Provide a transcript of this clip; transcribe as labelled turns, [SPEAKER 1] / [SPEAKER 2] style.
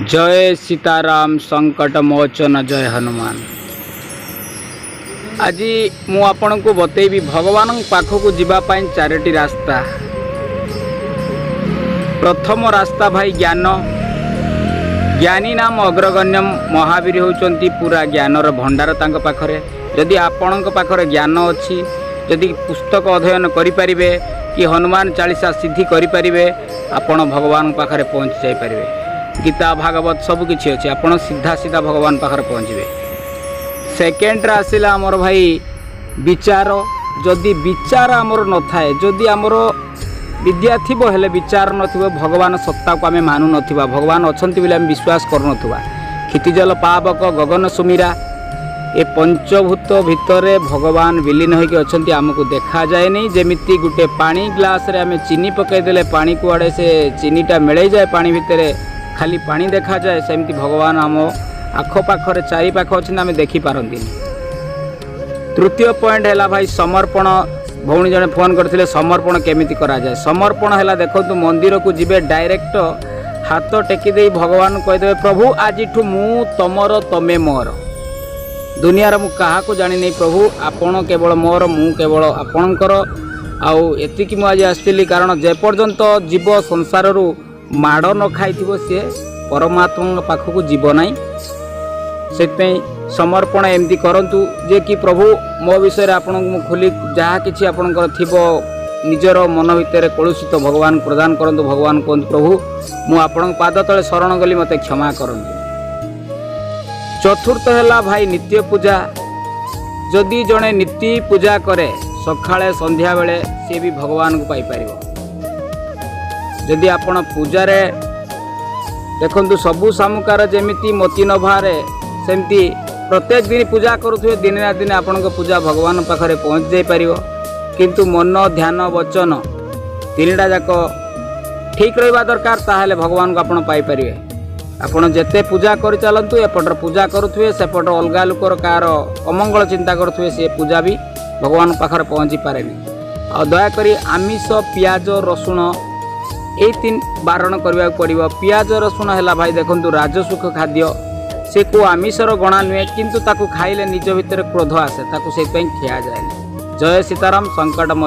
[SPEAKER 1] ଜୟ ସୀତାରାମ, ସଙ୍କଟ ମୋଚନ ଜୟ ହନୁମାନ। ଆଜି ମୁଁ ଆପଣଙ୍କୁ ବତେଇବି ଭଗବାନଙ୍କ ପାଖକୁ ଯିବା ପାଇଁ ଚାରୋଟି ରାସ୍ତା। ପ୍ରଥମ ରାସ୍ତା ଭାଇ, ଜ୍ଞାନ। ଜ୍ଞାନୀ ନାମ ଅଗ୍ରଗଣ୍ୟମ। ମହାବୀର ହେଉଛନ୍ତି ପୁରା ଜ୍ଞାନର ଭଣ୍ଡାର ତାଙ୍କ ପାଖରେ। ଯଦି ଆପଣଙ୍କ ପାଖରେ ଜ୍ଞାନ ଅଛି, ଯଦି ପୁସ୍ତକ ଅଧ୍ୟୟନ କରିପାରିବେ କି ହନୁମାନ ଚାଳିଶା ସିଦ୍ଧି କରିପାରିବେ, ଆପଣ ଭଗବାନଙ୍କ ପାଖରେ ପହଞ୍ଚି ଯାଇପାରିବେ। ଗୀତା, ଭାଗବତ ସବୁ କିଛି ଅଛି, ଆପଣ ସିଧା ସିଧା ଭଗବାନ ପାଖରେ ପହଞ୍ଚିବେ। ସେକେଣ୍ଡରେ ଆସିଲା ଆମର ଭାଇ, ବିଚାର। ଯଦି ବିଚାର ଆମର ନଥାଏ, ଯଦି ଆମର ବିଦ୍ୟା ଥିବ ହେଲେ ବିଚାର ନଥିବ, ଭଗବାନ ସତ୍ତାକୁ ଆମେ ମାନୁନଥିବା, ଭଗବାନ ଅଛନ୍ତି ବୋଲି ଆମେ ବିଶ୍ୱାସ କରୁନଥିବା, କ୍ଷିତିଜଲ ପାବକ ଗଗନ ସୁମିରା, ଏ ପଞ୍ଚଭୂତ ଭିତରେ ଭଗବାନ ବିଲୀନ ହୋଇକି ଅଛନ୍ତି, ଆମକୁ ଦେଖାଯାଏନି। ଯେମିତି ଗୋଟେ ପାଣି ଗ୍ଲାସରେ ଆମେ ଚିନି ପକାଇଦେଲେ ପାଣି କୁଆଡ଼େ ସେ ଚିନିଟା ମିଳେଇଯାଏ ପାଣି ଭିତରେ, ଖାଲି ପାଣି ଦେଖାଯାଏ, ସେମିତି ଭଗବାନ ଆମ ଆଖପାଖରେ ଚାରିପାଖ ଅଛନ୍ତି, ଆମେ ଦେଖିପାରନ୍ତିନି। ତୃତୀୟ ପଏଣ୍ଟ ହେଲା ଭାଇ, ସମର୍ପଣ। ଭଉଣୀ ଜଣେ ଫୋନ୍ କରିଥିଲେ, ସମର୍ପଣ କେମିତି କରାଯାଏ? ସମର୍ପଣ ହେଲା, ଦେଖନ୍ତୁ, ମନ୍ଦିରକୁ ଯିବେ, ଡାଇରେକ୍ଟ ହାତ ଟେକି ଦେଇ ଭଗବାନ କହିଦେବେ, "ପ୍ରଭୁ, ଆଜିଠୁ ମୁଁ ତମର, ତମେ ମୋର। ଦୁନିଆର ମୁଁ କାହାକୁ ଜାଣିନି। ପ୍ରଭୁ, ଆପଣ କେବଳ ମୋର, ମୁଁ କେବଳ ଆପଣଙ୍କର। ଆଉ ଏତିକି ମୁଁ ଆଜି ଆସିଥିଲି।" କାରଣ ଯେପର୍ଯ୍ୟନ୍ତ ଜୀବ ସଂସାରରୁ ମାଡ଼ ନ ଖାଇଥିବ, ସିଏ ପରମାତ୍ମାଙ୍କ ପାଖକୁ ଯିବ ନାହିଁ। ସେଥିପାଇଁ ସମର୍ପଣ ଏମିତି କରନ୍ତୁ ଯେ କି ପ୍ରଭୁ, ମୋ ବିଷୟରେ ଆପଣଙ୍କୁ ମୁଁ ଖୋଲି, ଯାହା କିଛି ଆପଣଙ୍କର ଥିବ ନିଜର ମନ ଭିତରେ କଳୁଷିତ, ଭଗବାନ ପ୍ରଦାନ କରନ୍ତୁ। ଭଗବାନ କୁହନ୍ତୁ, "ପ୍ରଭୁ, ମୁଁ ଆପଣଙ୍କ ପାଦ ତଳେ ଶରଣ ଗଲି, ମୋତେ କ୍ଷମା କରନ୍ତୁ।" ଚତୁର୍ଥ ହେଲା ଭାଇ, ନିତ୍ୟ ପୂଜା। ଯଦି ଜଣେ ନିତ୍ୟ ପୂଜା କରେ ସକାଳେ ସନ୍ଧ୍ୟାବେଳେ, ସିଏ ବି ଭଗବାନଙ୍କୁ ପାଇପାରିବ। ଯଦି ଆପଣ ପୂଜାରେ, ଦେଖନ୍ତୁ, ସବୁ ଶାମୁକାର ଯେମିତି ମୋତି ନ ବାହାରେ, ସେମିତି ପ୍ରତ୍ୟେକ ଦିନ ପୂଜା କରୁଥିବେ, ଦିନେ ନା ଦିନେ ଆପଣଙ୍କ ପୂଜା ଭଗବାନ ପାଖରେ ପହଞ୍ଚି ଯାଇପାରିବ। କିନ୍ତୁ ମନ, ଧ୍ୟାନ, ବଚନ ତିନିଟା ଯାକ ଠିକ୍ ରହିବା ଦରକାର, ତାହେଲେ ଭଗବାନଙ୍କୁ ଆପଣ ପାଇପାରିବେ। ଆପଣ ଯେତେ ପୂଜା କରିଚାଲନ୍ତୁ, ଏପଟରେ ପୂଜା କରୁଥିବେ, ସେପଟ ଅଲଗା ଲୋକର କାହାର ଅମଙ୍ଗଳ ଚିନ୍ତା କରୁଥିବେ, ସେ ପୂଜା ବି ଭଗବାନଙ୍କ ପାଖରେ ପହଞ୍ଚି ପାରେନି। ଆଉ ଦୟାକରି ଆମିଷ, ପିଆଜ, ରସୁଣ, ଏଇ ତିନି ବାରଣ କରିବାକୁ ପଡ଼ିବ। ପିଆଜ ରସୁଣ ହେଲା ଭାଇ, ଦେଖନ୍ତୁ, ରାଜସିକ ଖାଦ୍ୟ। ସେ କେଉଁ ଆମିଷର ଗଣା ନୁହେଁ, କିନ୍ତୁ ତାକୁ ଖାଇଲେ ନିଜ ଭିତରେ କ୍ରୋଧ ଆସେ, ତାକୁ ସେଇଥିପାଇଁ ଖିଆଯାଏନି। ଜୟ ସୀତାରାମ, ସଙ୍କଟ